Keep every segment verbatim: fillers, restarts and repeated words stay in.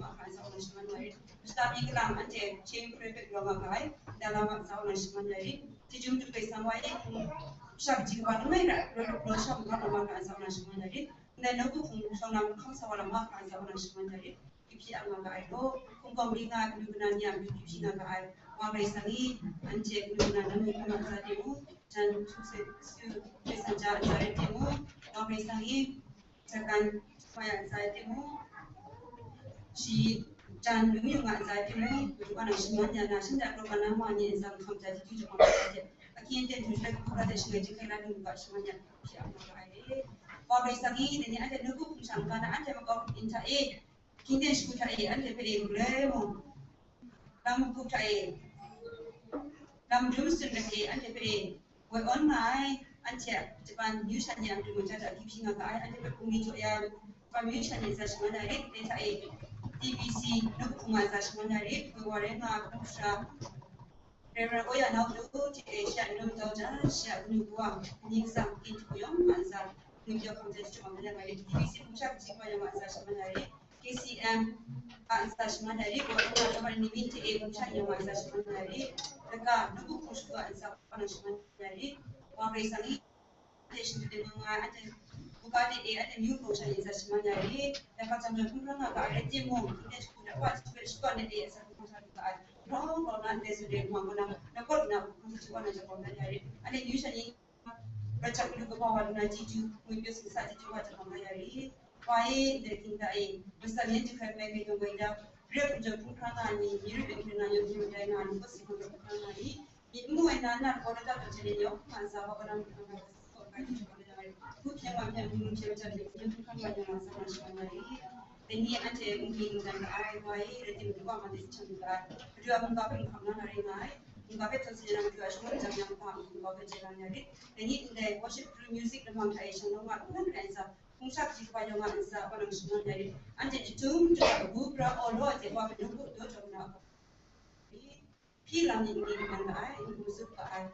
ma hkra ntsa wa na shaman wa rit. Shata mi kalam anhte Chin Prefect rawng nga ga ai, Dalai Lama ntsa wa na shaman wa rit. Jijum tu bai sang wa e, shak jing wa ngai ra, ro ro shak wa ma hkra ntsa wa na shaman wa rit. Ndai nawku hpung shawng na hkang sa wa lam ma hkra ntsa wa na shaman wa rit. Kipyi ang nga ga ai law, hkungkawng ri nga ai kanu kanan ni a myu kipyi nga ga ai, wa rai sang i, anhte kanu kanan na myu hkang ntsa de mu, jan su se, su se san ja ntsa de mu, wa rai sang i, jakan hkawya ntsa de mu, shi jan lu yu nga ntsa de mu, madu wa na shaman ya na, shin da kro ka na ma ni ntsa hkam ja di du jang wa ntsa de, akyin ten du shai ku ka de shi ngai jing kai na du ga shaman ya, kipyi ang nga ga ai le. Wa rai sang i, dai ni anhte nawku hpung shang ga na anhte makau in hta e, Hkying ten shagu hta e, anhte hpe e, galoi mung, lam hkup hta e, lam dum tsun rat e, anhte hpe e, woi awn nga ai, anhte a Japan myu shan ni a matu mung ja hta kipyi nga ga ai, anhte hpe bungli jaw ya, Japan myu shan ni ntsa shaman ai rit, dai hta e, T B C, nawku hpung a ntsa shaman ai rit, woi wa rai nga, kanu sha, Reverend Oya Nau Lu, T A, shi a num tau ja, shi a kanu kawa, ni katsam, kin hku yawng a ntsa, kanu yawng hkam ja, shi hkam ja, T B C hpung sha kaji kawa yawng a ntsa shaman ai rit, K C M a ntsa shaman ai rit, wa yawng a kawa ni min T A hpung sha yawng a ntsa shaman ai rit, laka, nawku hpung shagu a ntsa kawa shaman ai rit, wa rai sang i, anhte shin de nga nga, anhte Ga de e, anhte myu hpung sha yin sa shaman ya rit. Dai hpa jang jang hkrum hkra nga ga ai rai timung, ndai jahku dai wa jahku hpe shakawn ai de e, sa hkrum hkra nga ga ai. Grau grau na ndai sut de hkrum nga na, na kaw na hkrum hkra shakawn na jahku hkrum ya rit. Anhte myu sha yin, Rachap madu kaba wa lu na chyeju, ngwi pyaw sumsa chyeju wa jahku hkrum ya rit. Wa e, ndai hkying hta e, masam yan jahkrai mai kayawng woi da, rep hpung jang hkrum hkra nga ai ni, myi rep hpung jang hkrum hkra nga ai ni, myit n mu ai na, na lagaw na tap tap hte ni yawng hkra ntsa wa kau na mung hkra nga ai, hku hpyen wa hpyen hpung hpyen wa jang hte hpyen hpung hkra nga ai ni nga sa na shaman na ri? Dai ni anhte n gwi n dan ga ai, wa e, rai timung, wa ma de hte hkam ga ai, Madu a mungga hpe mahkam na na rai nga ai, mungga hpe htawn sin na Madu a shangun jang yang hpa mungga hpe chye la na rit. Dai ni ndai worship through music lamang hta e shanglawng nga hkungga rai ntsa, hpung sha kaji kaba yawng nga ntsa, wa nang shaman na rit. Anhte chyum chyum a kabu pra awlaw ai hte wa hpe nawku daw jaw na, hpyi lam ni n gwi n dan ga ai, n hku zup ga ai.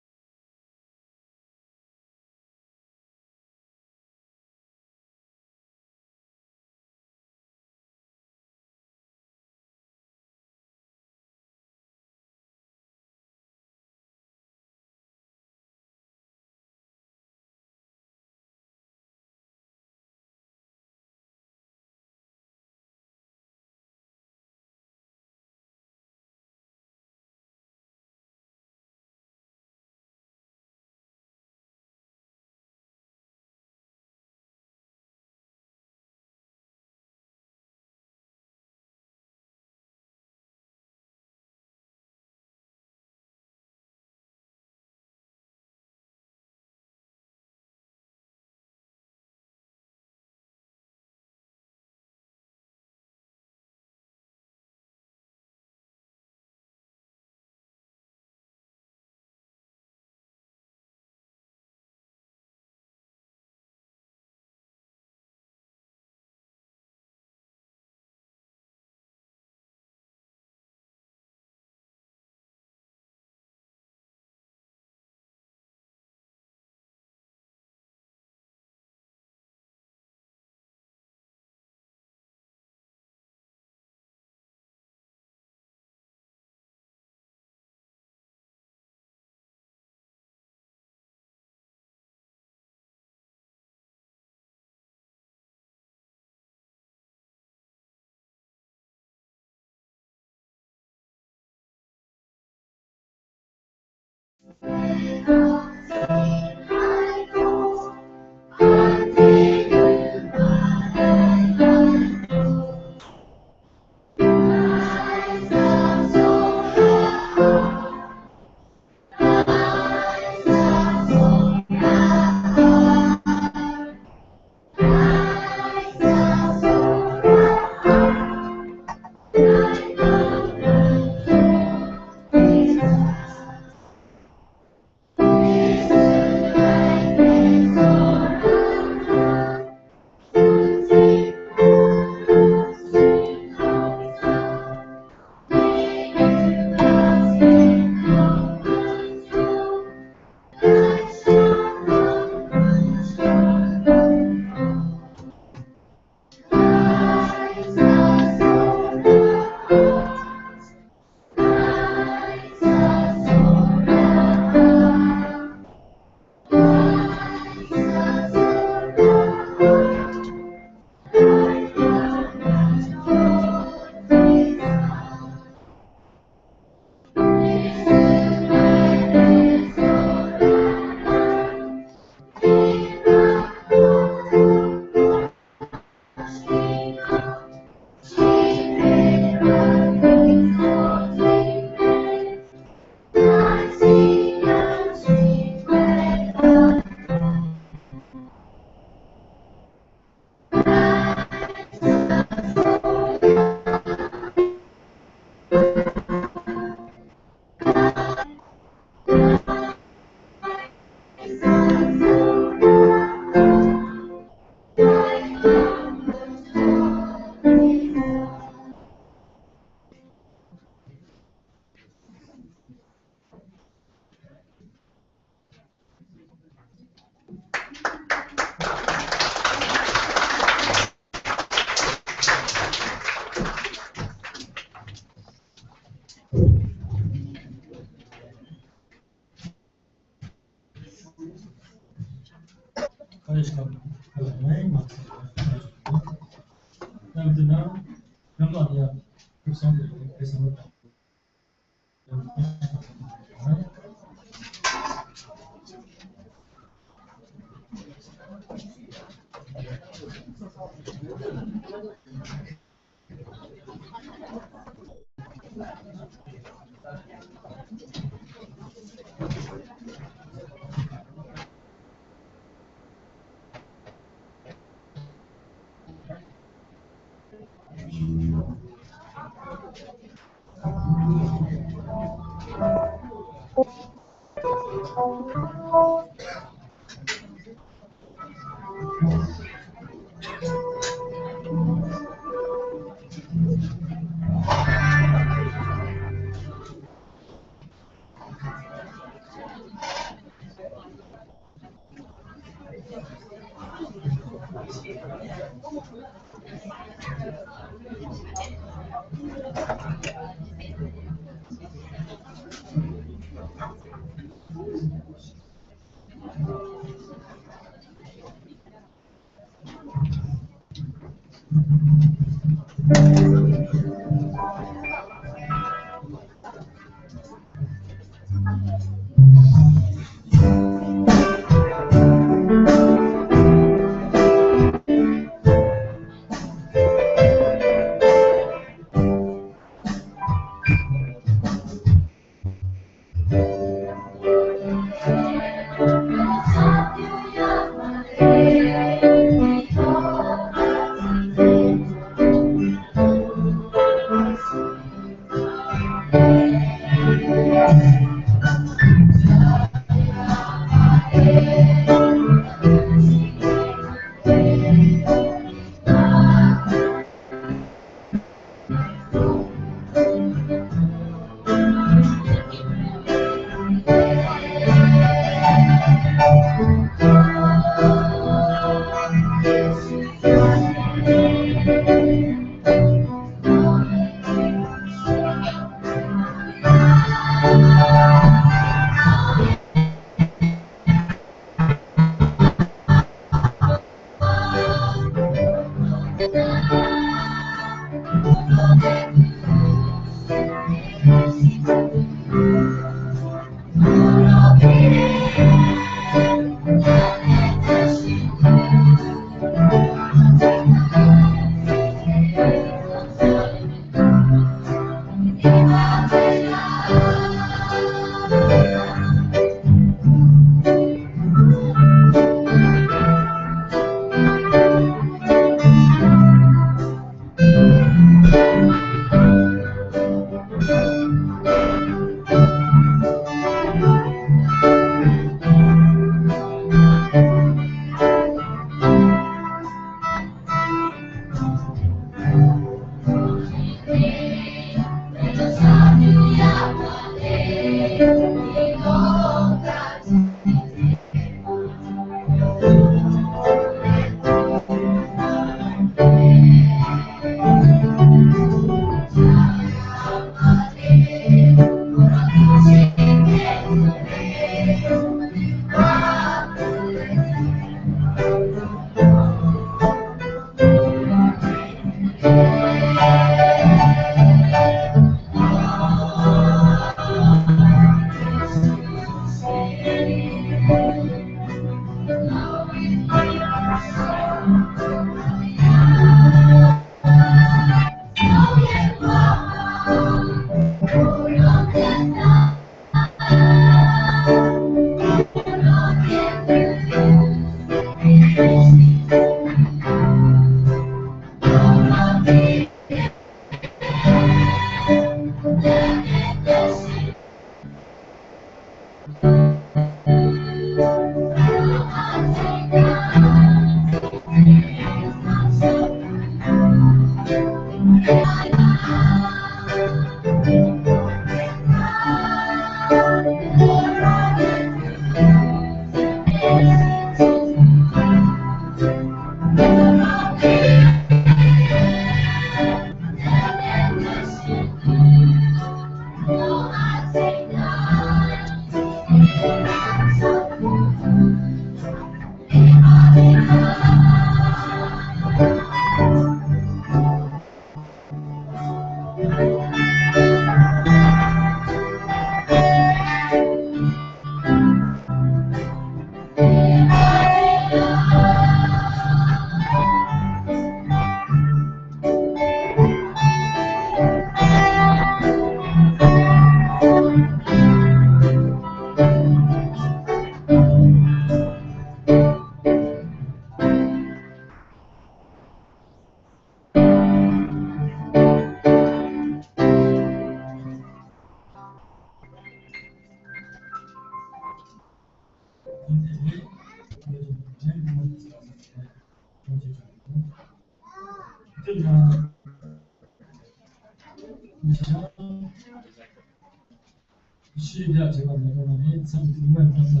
Shi bya hte wa na na ni san tu man kan sa,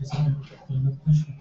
sa na na na.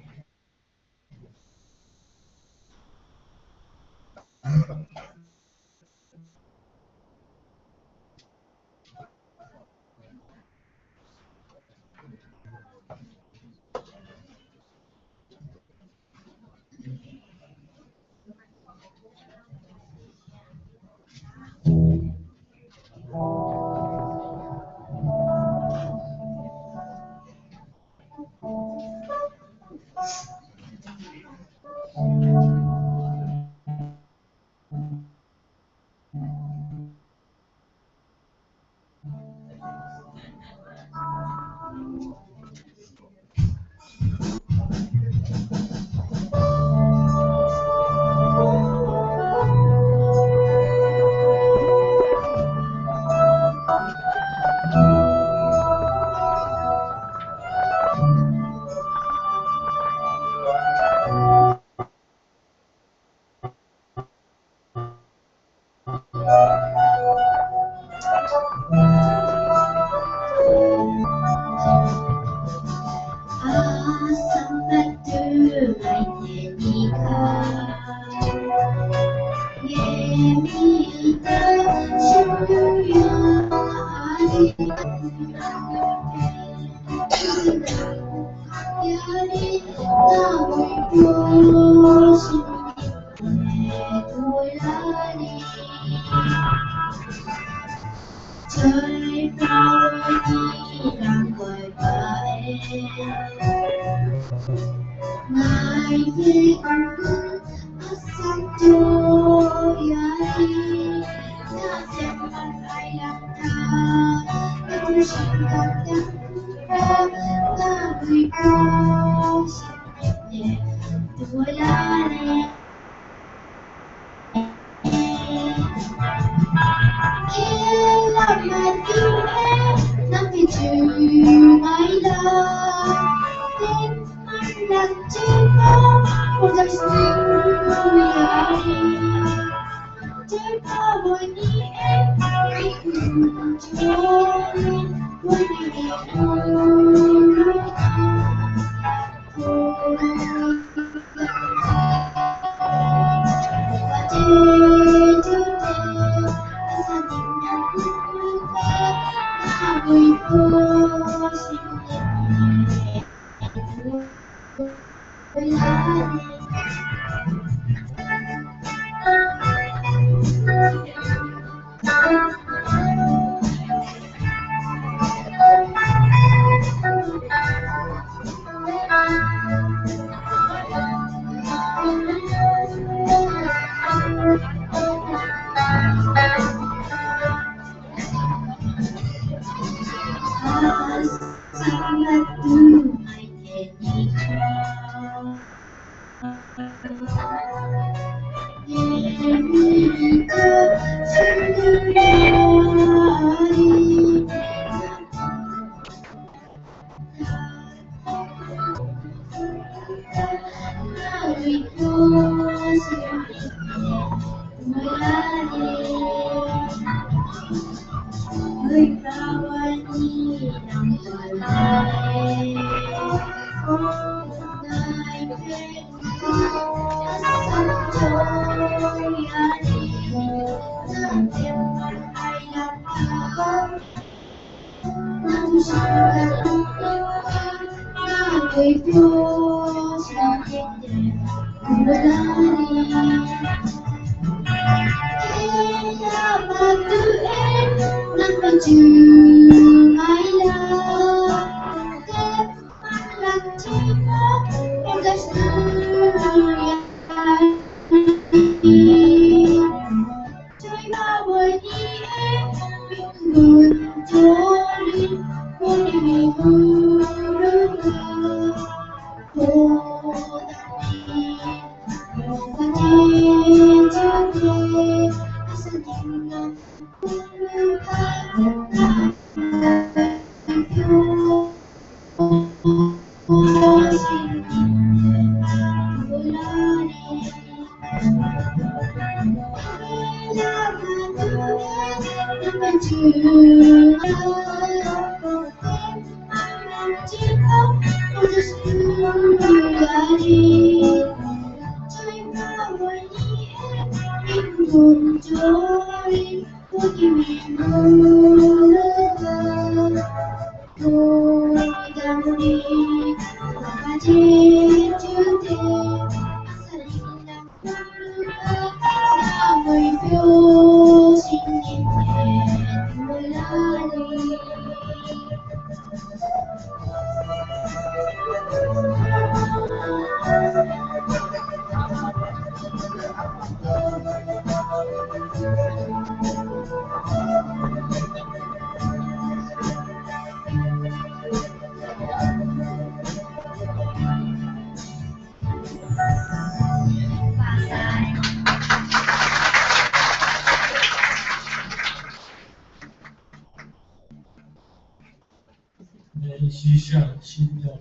Shisha, shisha,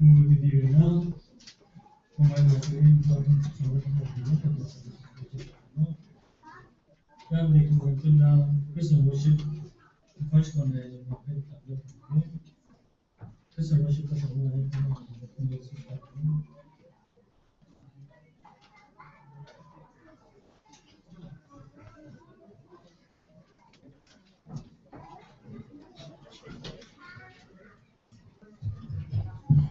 Praise and worship, the first one, uh, praise and worship.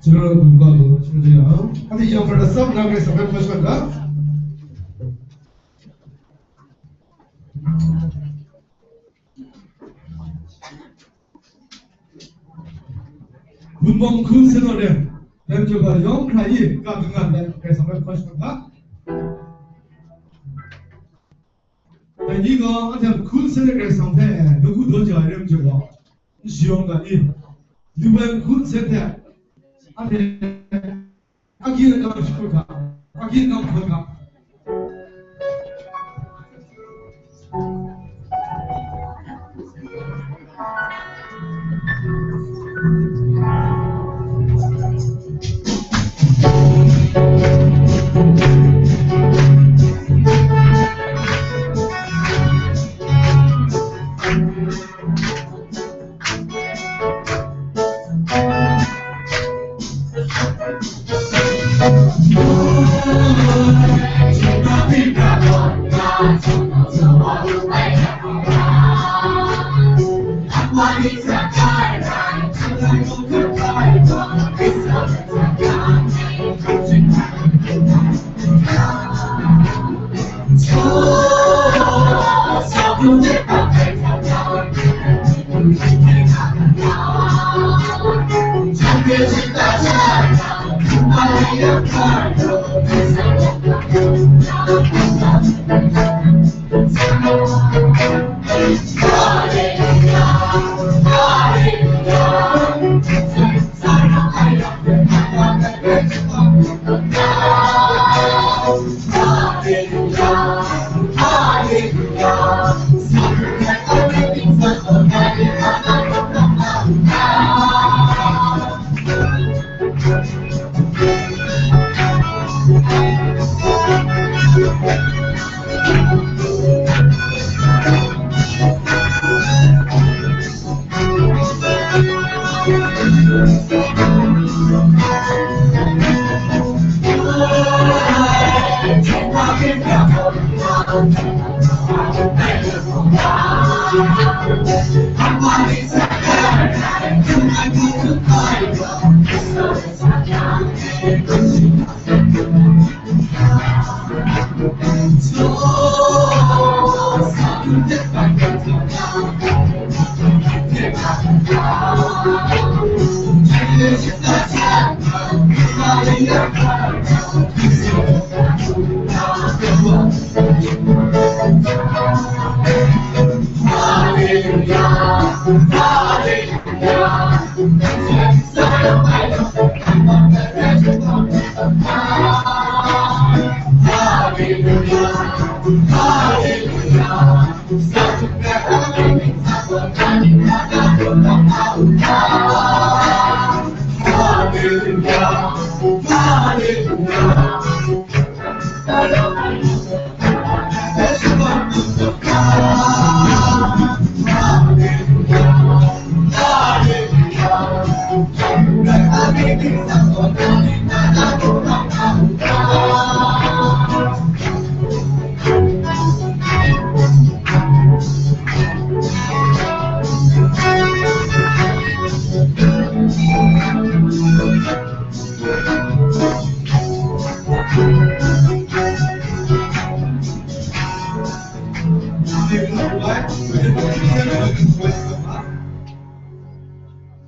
General Bungkang Bungkang Bungkang. Hadi yang pada sam na kaya sampai pas kan dah? Bungkang Bungkang Bungkang. Lam jaw ga yawng hkra i, ka gangan dan kaya sampai pas kan dah? Dai ni gaw anhte hkun hte Karai Kasang hpe nawku daw ja ai rai majaw gaw, n shayawng ga i? Lu ai hkun hte anhte agyi agam shagun ga, agyi agam hkawn ga.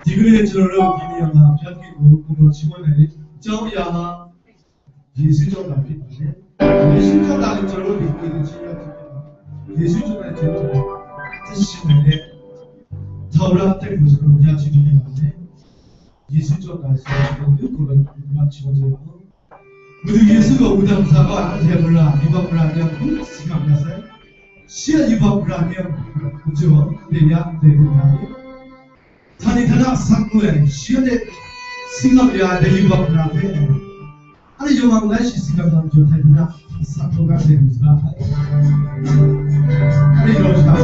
Digree general gini yang na pyan ki ko kuno chimon na ni chong ya ha. Yesu chawng na pyi ma le. Yesu chawng na ni chong ro ni ni chi ya chi ma. Yesu chawng na chong na chi ma le. Thaura te ku chong ya chi ma le. Yesu chawng na chi ma le ku ro ma chi ma le. Madu Yesu gaw wudang sa gaw anhte mara, yubak mara ni a hku si hkam ya sai. Shi a yubak mara ni a hku jaw, de ya, de de na ni. Htani htana asak ngu ai, shi a de Singam ya dai yubak na hpe, anhte yawng a malai shi singam na majaw htai hpuna, sa hkawga de lu sa ai. Anhte rau sha,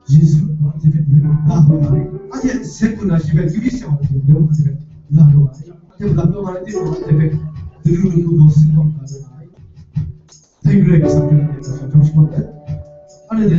Yesu, anhte hpe gwi lu, la lu nga ai. Anhte a nsen hku na shi hpe gwi shi wa hte leu hte la lu nga ai. Anhte hpe la lu nga ai, anhte hpe daru lu lu gaw sin gaw la lu nga ai. Dai Karai Kasang hpe anhte hpe sa jawng shagun let, anhte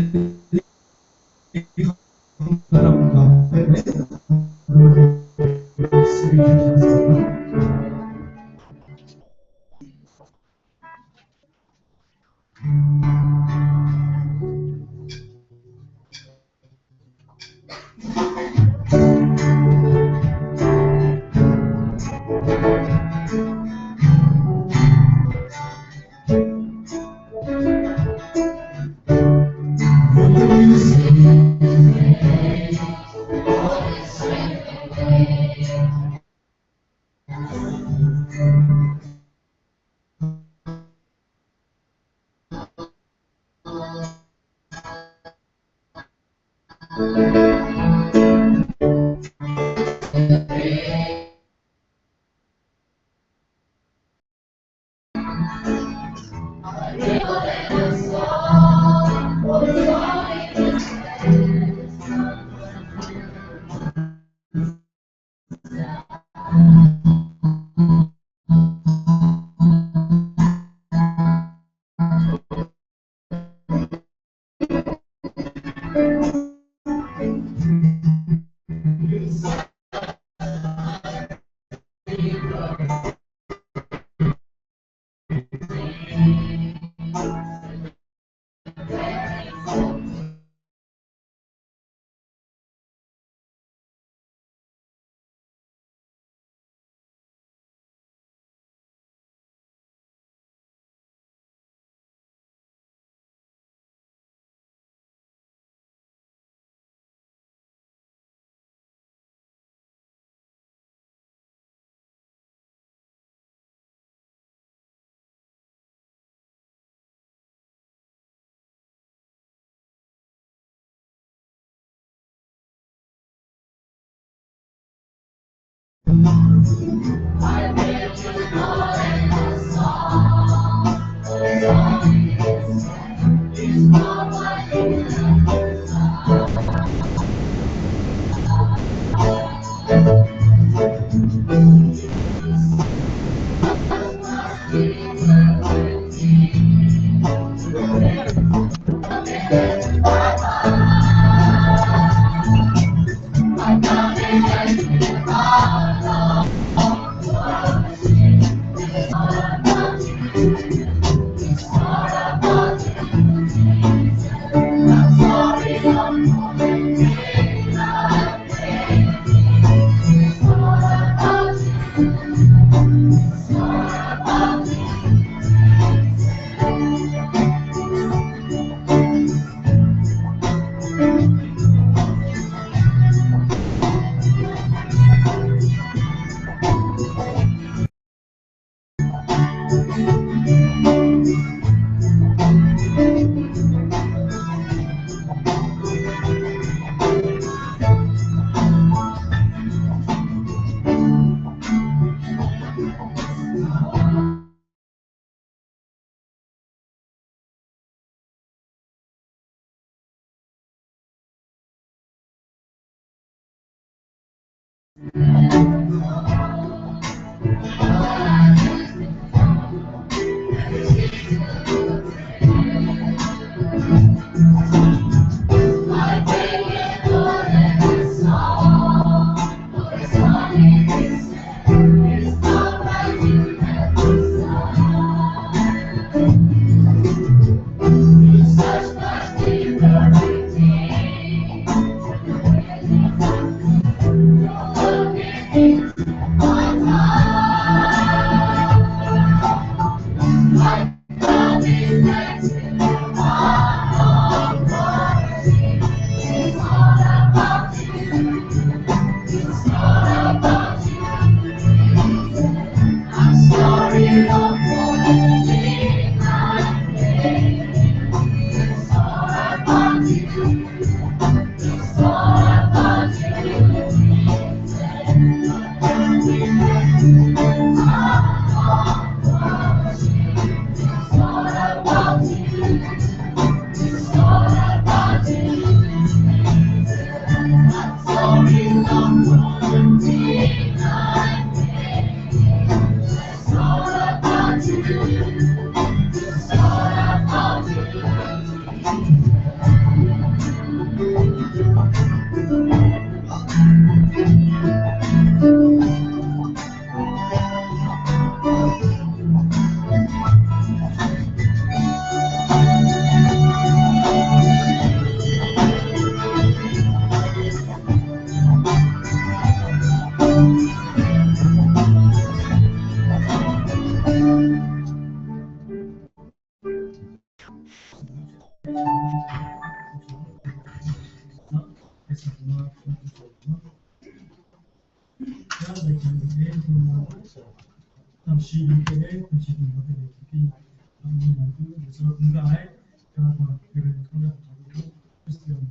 Christian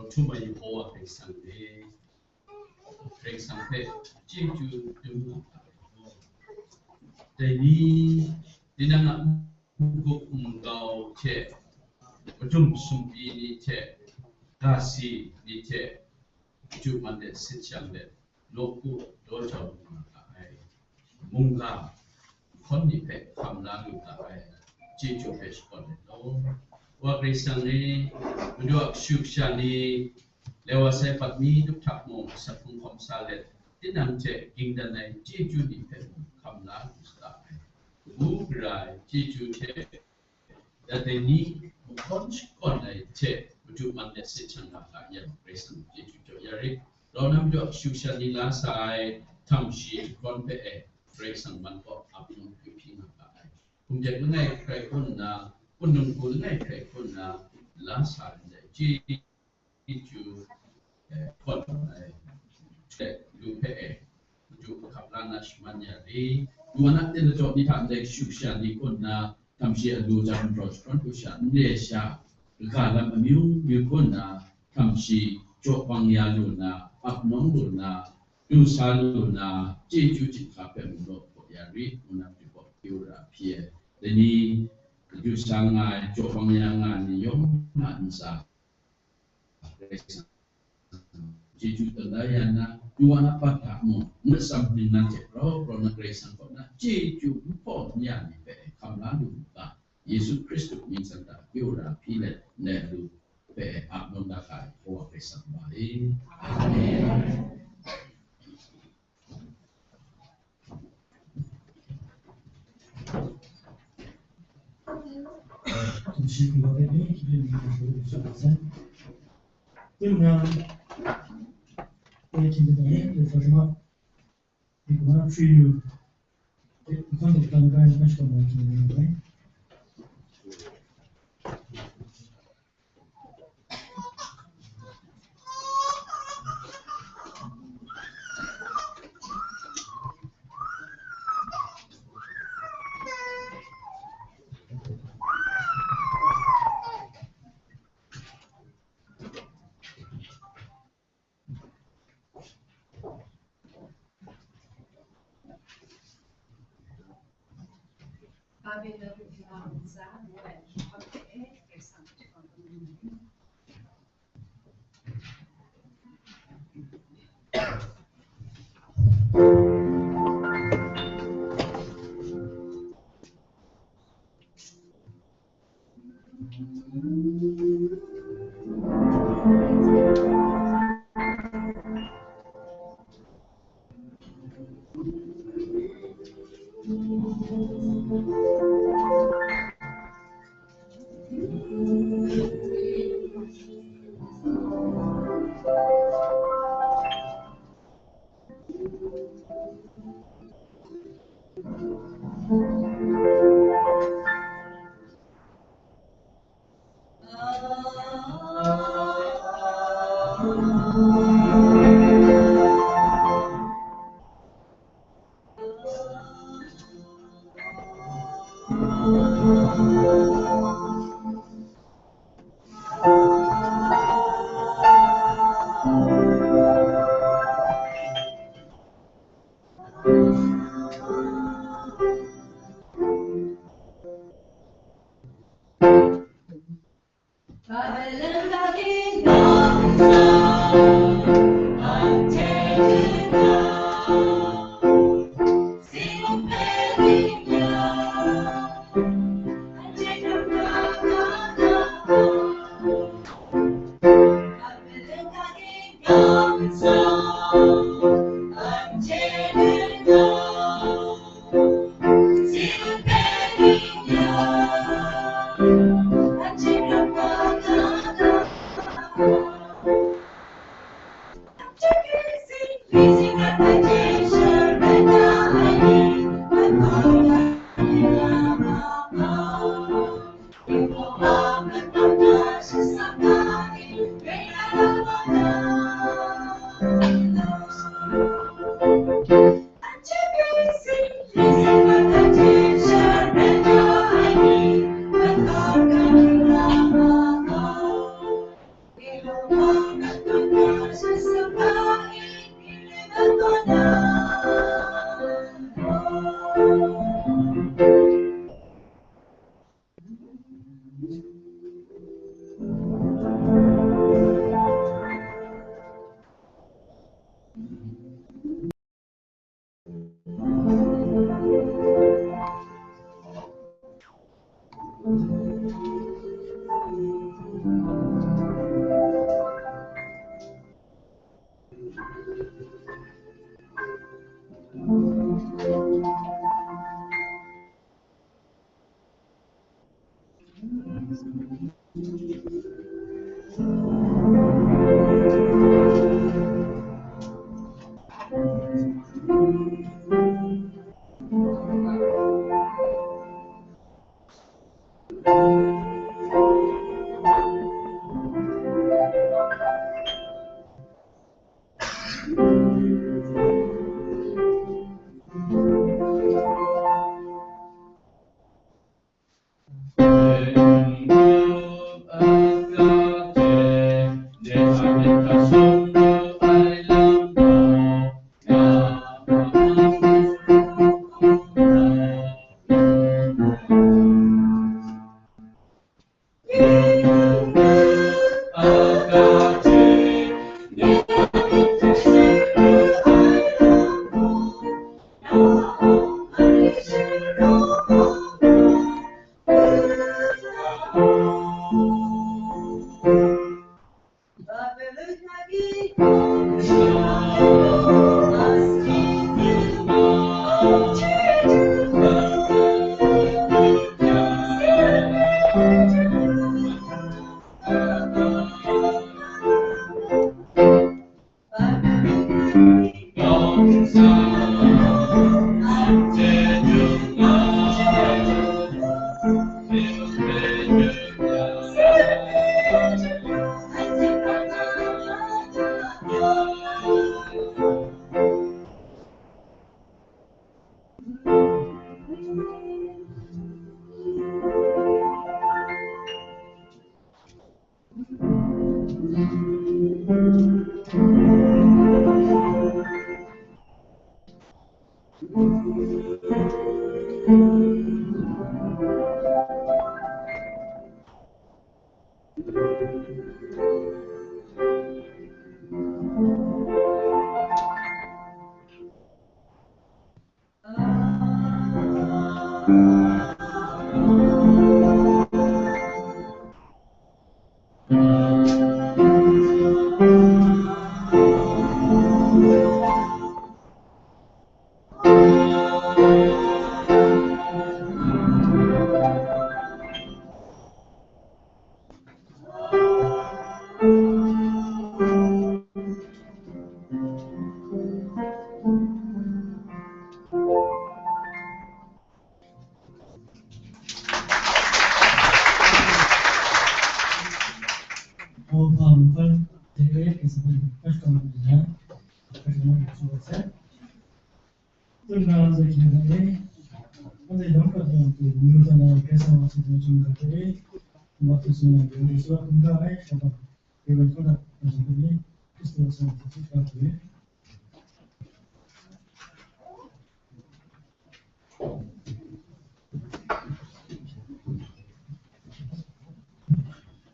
Htum ai Yehowa Karai Kasang e, Karai Kasang hpe chyeju dum nga ai. Dai ni, tinang a n-gup n-gau hte, madum sumpi ni hte, ga si ni hte, chyu man let sit shang let, nawku daw jau lu nga ga ai. Mungga hkawn ni hpe hkam la lu ga ai. Chyeju hpe shakawn let law. Wa Karai Kasang e, Madu a kashu kasha ni, Lewa sai patmi dup hta mung asak hkrung hkawm sa let, tinang hte ging dan ai chyeju ni hpe mung hkam la lu sa ai. Kabu gara ai chyeju hte, dat ai ni, mahkawn shakawn ai hte madu man let sit shang nga ga yang, Karai Kasang chyeju jaw ya rit. Rau na majaw, shu shan ni la sa ai htam shi hkawn hpe e, Karai Kasang man kaw ap num hpyi hpyi nga ga ai. Hkum jet langai hkrai hkun nna, hpun num hku langai hkrai hkun nna, la sa ndai chye chyeju, eh, hkawn ai, hte lu hpe e, madu hkap la na shaman ya ri. Kawa na ten lachyawk ni hta ndai shu shan ni hkun nna, htam shi a lu jang, nraw shakawn hku sha, n re sha, kaga lam amyu myu hkun nna, htam shi jaw bang ya lu nna, ap nawng lu nna, du sa lu nna, chyeju jinghka hpe mung law hpaw ya rit, ngu na matu gaw, Madu a hpyi ai. Dai ni, du sa nga ai, jaw bang ya nga ai ni yawng a ntsa, chyeju tawn da ya nna, Kawa na bat hta mung, ngut tsam ningnan hte grau grau na Karai Kasang kaw na chyeju n hpaw n ya ni hpe hkam la lu u ga, Yesu Hkristu mying hta Madu a hpyi let, ndai lu hpe ap num da ga ai, Kawa Karai Kasang wa e. Amen.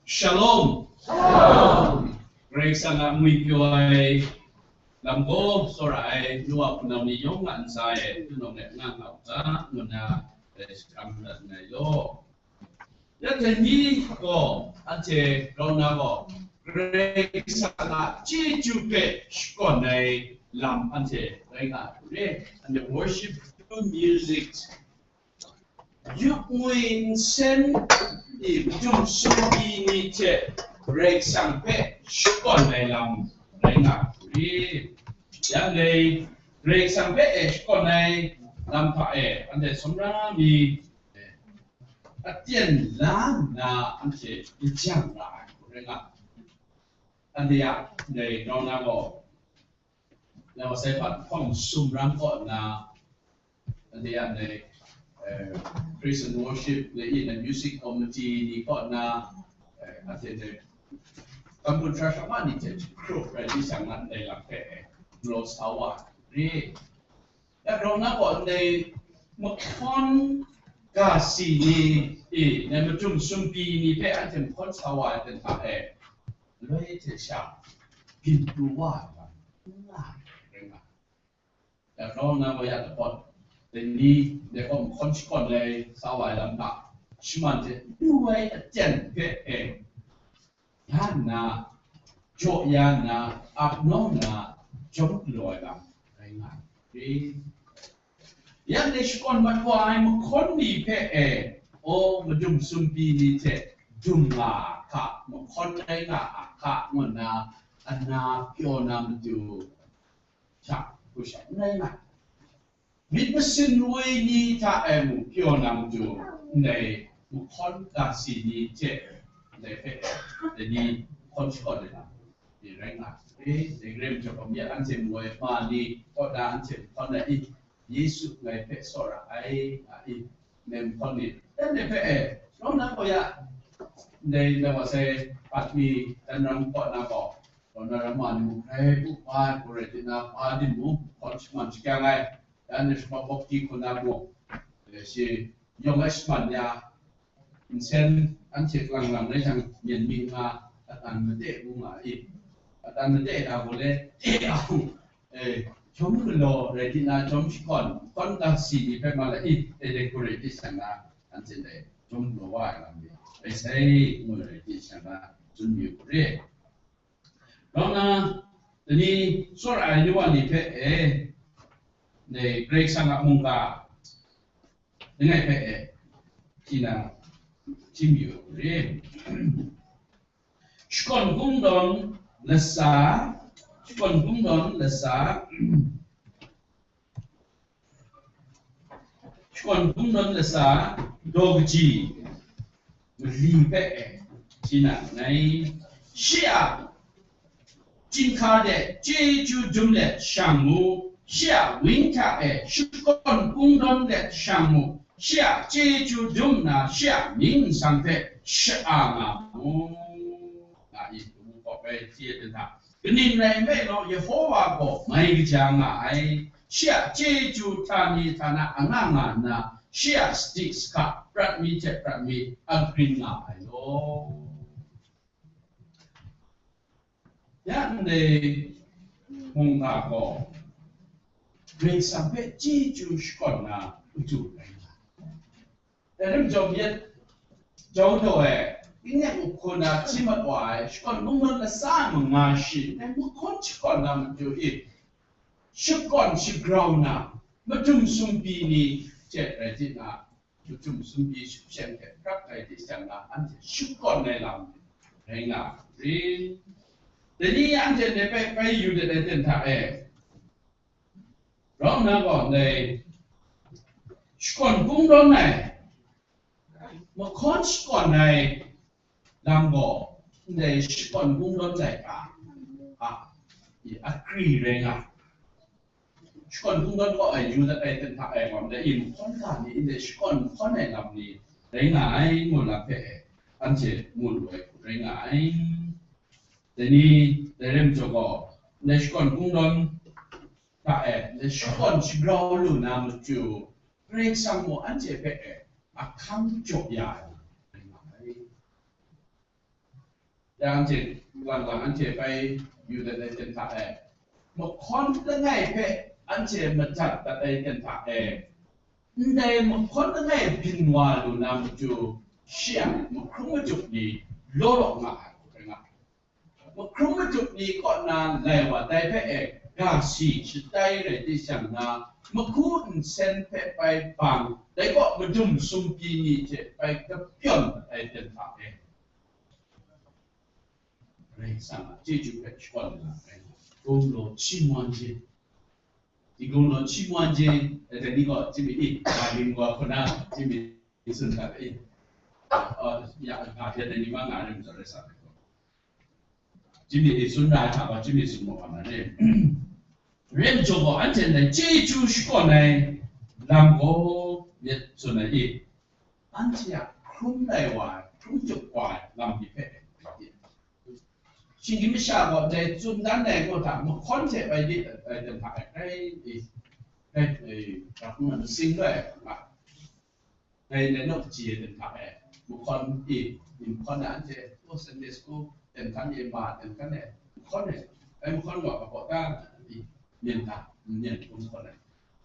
Shalom. Shalom. Karai Kasang a ngwi pyaw ai lam gaw, tsawra ai nu wa hpunau ni yawng a ntsa e, hpunau let nga nga u ga, ngu nna, eh, shakram dat nngai law. Ya dai ni gaw, anhte grau na gaw, Karai Kasang a chyeju hpe shakawn ai lam anhte rai nga ai hku re, anhte worship through music, yup ngwi nsen ni, madum sumpi ni hte Karai Kasang hpe shakawn ai lam rai nga ai hku re. Yang dai Karai Kasang hpe e shakawn ai lam hta e, anhte sumra mi, aten la nna anhte lajang ra ai hku rai nga. Anhte a ndai grau na gaw, nang masai hpat hpawng sumran kaw nna, anhte a ndai, eh, praise and worship, le i na music committee ni kaw nna, eh, anhte ndai tambun sara sara ni hte group rai li shang na ndai lam hpe, eh, galaw sa wa ai. Ya grau na gaw ndai mahkawn ga si ni, i, ndai madum sumpi ni hpe anhte mahkawn sa wa ai ten hta e, loi hte sha byin pru wa ai lam n nga ai rai nga. Ya grau na gaw ya dapawt, dai ni, dai gaw mahkawn shakawn ai sa wa ai lam hta, shaman hte lu ai aten hpe e, ya nna, jaw ya nna, ap nawng nna, jawm galaw ai lam rai nga ai. Ya ndai shakawn mat wa ai mahkawn ni hpe e, o, madum sumpi ni hte dum nga a hka, mahkawn rai nga a hka, ngu nna, ana pyaw na matu hta hku sha n rai nga ai. Myit masin woi ni hta e mung pyaw na matu, ndai mahkawn ga si ni hte ndai hpe, dai ni hkawn shakawn ai lam ni rai nga ai. Dai re majaw, anhte mawi ma ni kaw na anhte mahkawn ai i, Yesu ngai hpe tsawra ai, nga i, ndai mahkawn ni, ndai hpe e, shawng na gaw ya, ndai na wa sai, Patmi, Tanram kaw na gaw, na ramma ni mung, grai bu pa ai hku rai tina, pa din mung hkawn shaman shakyang ai, dan ni shama bawk di hku na mung, eh, shi yawng ai shaman ya, nsen anhte kalang lang rai jang, myen mi nga, atan made ngu nga i, atan made na gaw le, e ahung, eh, chyawm galaw rai tina, chyawm shakawn, hkawn ga si ni hpe ma la i, e de hku rai di shang na, anhte dai chyawm galaw wa ai lam ni, rai sai ngu rai di shang na, tsun mi u re. Rau na, dai ni tsawra ai ni wa ni hpe e, dai Karai Kasang a mungga langai hpe e, hti na, hti mayu u re. Shakawn kungdawn lasa, shakawn kungdawn lasa, shakawn kungdawn lasa, daw kaji, mali hpe e, hti na ngai, shi a chyinghka de chyeju dum let shang mu, shi a wang hta e shakawn kungdawn let shang mu, shi a chyeju dum nna shi a mying nsang hpe sha-a nga mu, nga i, kabu kawp ai hti ai hta, kaning rai nme law, Yehowa gaw mai kaja nga ai, shi a chyeju htani htana anga nga nna, shi a sadi sahka prat mi hte prat mi agrin nga ai law. Ya ndai mungga gaw Karai Kasang hpe chyeju shakawn na matu rai nga ai. Dai lam jawm yet, jau daw e, tingyek nhkun na hti mat wa ai, shakawn mungdawn lasa ai manga shi, dai mahkawn shakawn na matu i, shakawn shagrau na, madum sumpi ni hte rai tina, madum sumpi shupseng hte prat ai hte shang na, anhte shakawn ai lam rai nga rin. Dai ni anhte ndai hpe bai yu dat ai ten hta e, rau nna gaw ndai shakawn kungdawn ai, mahkawn shakawn ai lam gaw, ndai shakawn kungdawn laika a, a, akri rai nga. Shakawn kungdawn kaw ai yu dat ai ten hta e gaw, ndai mahkawn ga ni, ndai shakawn mahkawn ai lam ni rai nga ai, ngu lam hpe e, anhte mu lu ai hku rai nga ai. Dai ni, dai rai majaw gaw, ndai shakawn kungdawn hta e, ndai shakawn shagrau lu na matu, Karai Kasang gaw anhte hpe e, ahkang jaw ya ai lam rai nga ai. Ya anhte, lang lang anhte bai yu dat ai ten hta e, mahkawn langai hpe anhte madat dat ai ten hta e, ndai mahkawn langai byin wa lu na matu, shi a mahkrum majuk ni law law nga ai, rai nga ai. Mahkrum majuk ni kaw na lai wa dai hpe e, ga si shatai rai di shang na, mahku nsen hpe bai bang, dai kaw madum sumpi ni hte bai kapyawn ai ten hta e, Karai Kasang a chyeju hpe shakawn ai lam rai nga ai. 功劳期望值, 功劳期望值, e, dai ni gaw, chyinmi, i, ga ling wa hku na, chyinmi tsun hta e, a, ya, ga hpyen ai ni ma nga ai, rai majaw rai sa ai gaw, chyinmi e tsun ra ai hta gaw, chyinmi tsun maw ga na re. Rai majaw gaw, anhte ndai chyeju shakawn ai lam gaw, myit tsun ai i, anhte a hkrum lai wa ai, hkrum juk wa ai lam ni hpe, shinggyim masha gaw dai tsun dan ai gaw hta, mahkawn hte bai di ai, dan hta e, grai, e, grai, e, ga hkrum ai masing rai ai hkra, dai lai naw kaji ai dan hta e, mahkawn e, mahkawn na anhte, o, Sunday school, dan hkan e, ma dan hkan e, mahkawn e, ai mahkawn gaw, ga gaw ta, e, myen hta, myen hkrum mahkawn ai.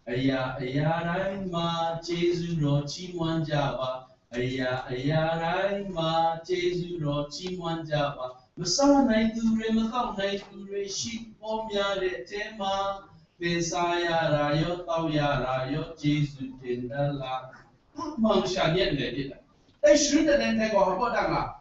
哎呀，哎呀，来嘛，Jesu 若期望家吧。哎呀，哎呀，来嘛，Jesu 若期望家吧。Masa nai tu re, makau nai tu re, shi pom ya re te ma, pe sa ya ra yo, tau ya ra yo, Jesu ten da la. Mang sha nyen le dit. Dai sharin dat ai ndai gaw, hpa dang a,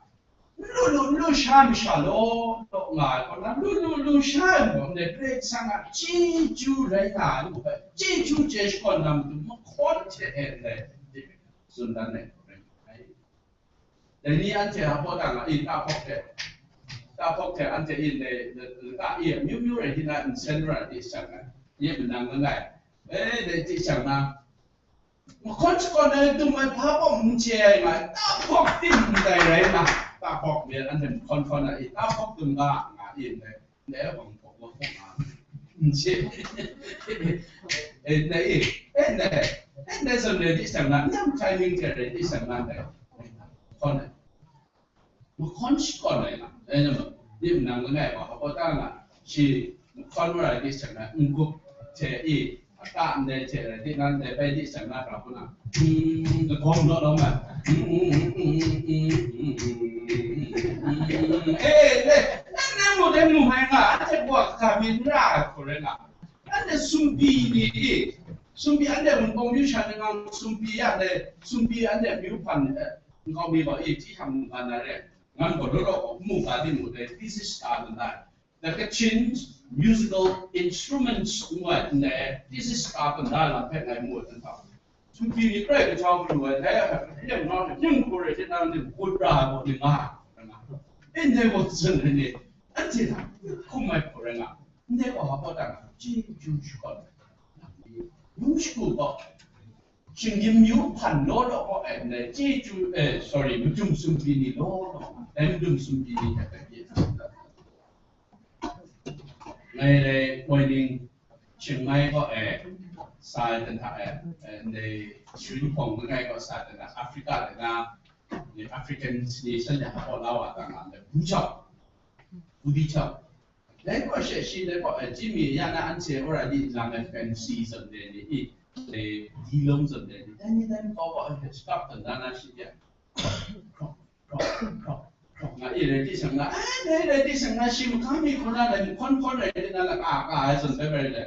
lu lu, lu sha masha law, law nga ai kaw na, lu lu, lu sha ai gaw, ndai Karai Kasang a chyeju rai nga ai, chyeju chye shakawn na matu, mahkawn hte e ndai, tsun dan ai, dai ni anhte hpa dang a, i, tahpawk hte, tahpawk hte anhte i, ndai, lata i, amyu myu rai htina nsen ra di shang ai, ye manang langai, e, dai di shang na, mahkawn shakawn ai dum ai hpa gaw n chye ai nga ai, tahpawk tim ndai rai nga, tahpawk myit anhte mahkawn hkawn ai, tahpawk dum ga nga i ndai, Ndai wang pok wang pok nga. Nche. Eh, ndai, eh, ndai, eh, ndai zawn rai di shang na, nyam timing hte rai di shang na ndai. Hkawn ai. Mahkawn shakawn ai na. Eh, nyam, nim nang langai wa, hpa ta nga, shi mahkawn wa rai di shang na, n-gup hte i, ata ndai hte rai di nan dai bai di shang na, hkra hpun na. Mm, the gong not on man. Mm, mm, mm, mm, mm, mm, mm, mm, mm, mm. Eh, eh, eh, nang mu dai mu mai nga, anhte wa ka mi n ra ai hku rai nga. Anhte sumpi ni, sumpi anhte Wunpawng myu sha ni nga sumpi ya dai, sumpi anhte myu hpan, eh, nkau mi gaw, eh, hti htam mu ga na re. Ngan gaw law law gaw n mu ga di mu dai, this is ka dun dai. The Kachin musical instruments ngu ai ndai, this is ka dun dai lam hpe ngai mu ai hta. Sumpi ni prai kajau lu ai, dai a hpe, ning ngai, ning hku rai hte nang ning gut ra ai gaw ning nga, nga. Ndai gaw tsun ai ni, anhte na, hkum ai hku rai nga, ndai gaw hpa ta nga, chyeju shakawn ai, ngu shagu gaw, shinggyim myu hpan law law gaw ai, ndai chyeju, eh, sorry, madum sumpi ni law law, dai madum sumpi ni hpe hpe pyi. Ngai rai Poining Chiang Mai gaw e, sa ai dan hta e, e, ndai Sri Hpawng langai gaw sa ai dan hta, Africa de na, ni African nation de hpa la wa ta nga, ndai Pu Chau, Pu Di Chau. Dai gaw she shi dai gaw, e, Jimmy ya na anhte already lang ai fancy zawn de ni, i, e, di long zawn de ni, dai ni dai gaw gaw, e, stop dan da na shi de. Hkrawk, hkrawk, hkrawk, hkrawk nga, i rai di shang na, ai, dai rai di shang na, shi mahkang mi hkaw na, dai mahkawn hkawn rai di na, laka ka ai zawn bai bai le.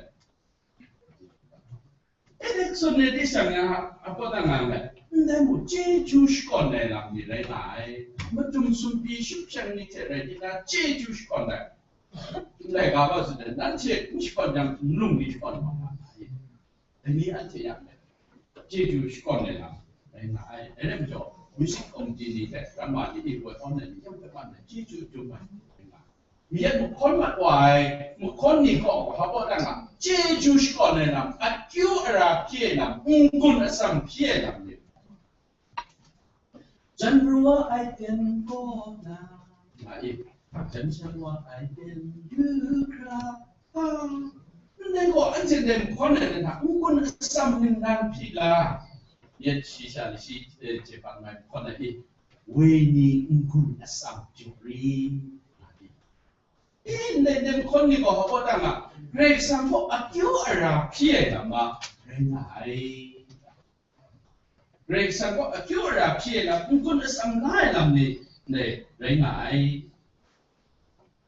E, dai zawn rai di shang na, a, a pawt nga ai, ndai mung chyeju shakawn ai lam ni rai nga ai, madum sumpi shup shang ni hte rai di na, chyeju shakawn ai, ndai ga ba zawn, nanhte n shakawn yang, nlung ni shakawn wa nga ai. Dai ni anhte yang, chyeju shakawn ai lam rai nga ai. Dai rai majaw, music committee ni hte, drama ni, e woi awn ai ni, yam hpe man ai, chyeju dum ai, rai nga ai. Mi yan mahkawn mat wa ai, mahkawn ni gaw, hpa gaw dang a, chyeju shakawn ai lam, akyu ara hpyi ai lam, n-gun atsam hpyi ai lam ni. Jan pru wa ai ten kaw na, nga i, jan shan wa ai ten du hkra, a, ndai gaw anhte ndai mahkawn ai dan hta, n-gun atsam ningnan hpyi la, yet shi sha ni shi, eh, hte ban mai mahkawn ai i, woi ni n-gun atsam jawri, nga i. I, ndai, ndai mahkawn ni gaw hpa gaw dang a, Karai Kasang gaw akyu ara hpyi ai lam a, rai nga ai. Karai Kasang gaw akyu ara hpyi ai lam, n-gun atsam la ai lam ni, ni rai nga ai.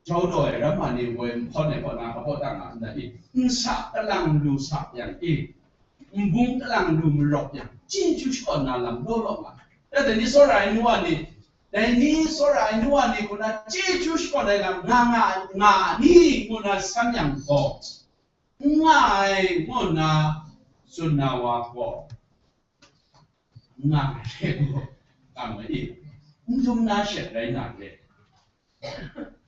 Jau daw ai ramma ni woi n hpawn ai kaw na, hpa kaw ta nga ndai i, nsa kalang lu sa yang i, nbung kalang lu marawk yang, chyeju shakawn na lam law law nga. Dai ni tsawra ai nu wa ni, dai ni tsawra ai nu wa ni hku na chyeju shakawn ai lam nga nga, nga ni ngu na san yang gaw, n nga ai ngu nna tsun na wa gaw, n nga ai hte gaw, kam ai i, n dum na shet rai na re.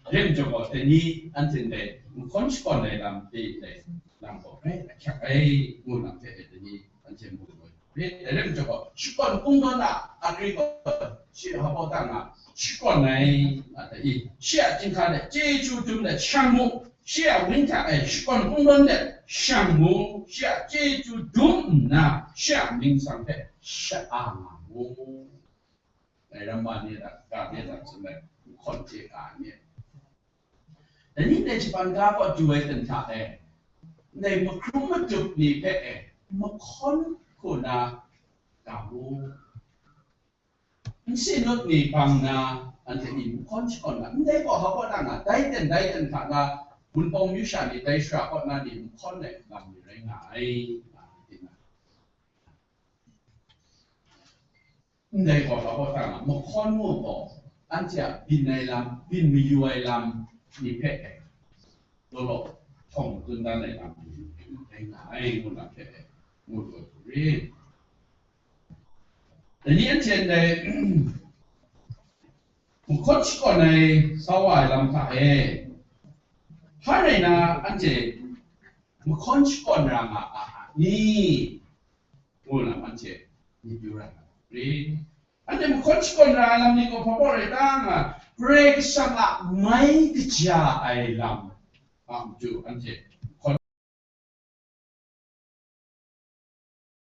Dai majaw gaw, dai ni anhte ndai mahkawn shakawn ai lam hpe ndai lam gaw grai ahkyak ai, ngu lam hte dai ni anhte mu ai. Dai rai majaw gaw, shakawn kungdawn a akri gaw, shi a hpa ta nga, shakawn ai, a ta i, shi a chyinghka de chyeju dum let shang mu, shi a wunhta e shakawn kungdawn let shang mu, shi a chyeju dum nna, shi a mying tsang hpe sha-a nga mu. Dai ramma ni a ga de tsun ai, n hkawn hte ga ai ni. Dai ni dai shaban ga gaw du ai ten hta e, ndai mahkrum madup ni hpe e, mahkawn hku na ga mu. N si nut ni bang na, anhte ni mahkawn shakawn na, ndai gaw hpa kaw na nga, dai ten, dai ten hta na, Wunpawng myu sha ni, dai shara kaw na ni mahkawn ai lam ni rai nga ai, nga ai. Ndai gaw hpa kaw ta nga, mahkawn mu gaw, anhte a byin ai lam, byin mayu ai lam ni hpe, law law, htawng tsun dan ai lam ni rai nga ai, ngu na hpe, ngu lu ai hku rit. Dai ni anhte ndai, mahkawn shakawn ai sa wa ai lam hta e, hpa rai na anhte mahkawn shakawn ra nga a ni, ngu na anhte myit yu ra nga rit. Anhte mahkawn shakawn ra ai lam ni gaw hpa baw rai ta nga, Karai Kasang a mai kaja ai lam, a matu anhte